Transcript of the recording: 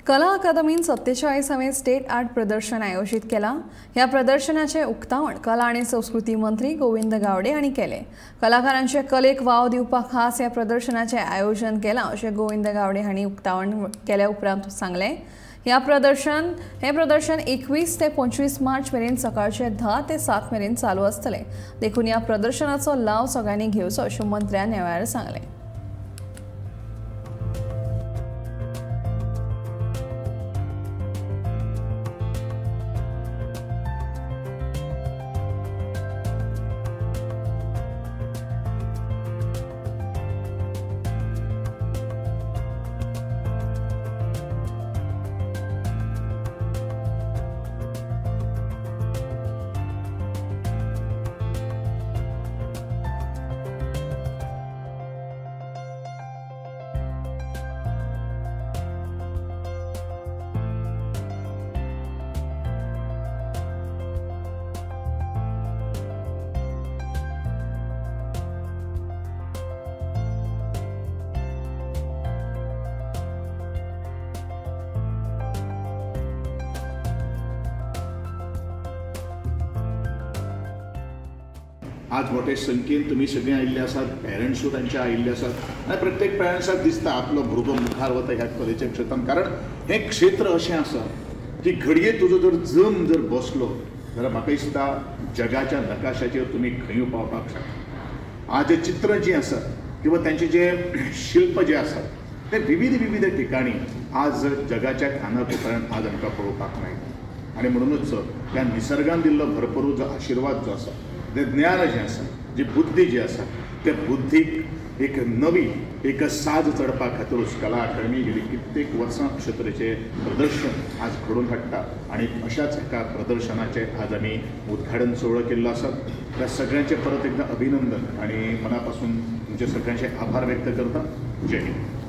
कला अकादमीन 47वें state art प्रदर्शन आयोजीत केलां. ह्या प्रदर्शनाचें उक्तावण कला आनी संस्कृती मंत्री गोविंद गावडे हांणी केलें. कलाकारांचे कलेक वाव दिवपाक खास ह्या प्रदर्शनाचें आयोजन केलां अशें गोविंद गावडे हांणी उक्तावण केल्या उपरांत सांगलें. हें प्रदर्शन 21 ते 25 मार्च मेरेन सकाळचे 10 ते 7 मेरेन चालू आसतलें. देखून ह्या प्रदर्शनाचो लाव सगळ्यांनी घेवचो अशें मंत्र्यान ह्या वेळार सांगलें. आज मोठे संख्येन तुमी सगळीं आयिल्ले आसात, पेरंट्सूय तांचे आयिल्ले आसात आनी प्रत्येक पेरंट्साक दिसता आपलो भुरगो मुखार वता ह्या कलेच्या क्षेत्रान. कारण हें क्षेत्र अशें आसा की घडये तुजो जर जम जर बसलो जाल्यार म्हाका दिसता जगाच्या नकाशाचेर तुमी खंयूय पावपाक शकता. आज जे चित्र जीं आसात किंवा तांचे जे शिल्प जे आसात ते विविध विविध ठिकाणी आज जगाच्या कानाकोपऱ्यान आज आमकां पळोवपाक मेळटा. आनी म्हणुनूच ह्या निसर्गान दिल्लो भरपूर जो आशिर्वाद जो आसा, ते ज्ञान जें आसा, जी बुद्धी जी आसा, त्या बुद्धीक एक नवी एक साज चडपा खातीरूच कला अकादमी गेली कित्येक वर्सां अशे तरेचें प्रदर्शन आज घडोवन हाडटा आनी अशाच एका प्रदर्शनाचें आज आमी उद्घाटन सुवाळो केल्लो आसा. त्या सगळ्यांचें परत एकदां अभिनंदन आनी मना पासून तुमचे सगळ्यांचे आभार व्यक्त करता. जय हिंद.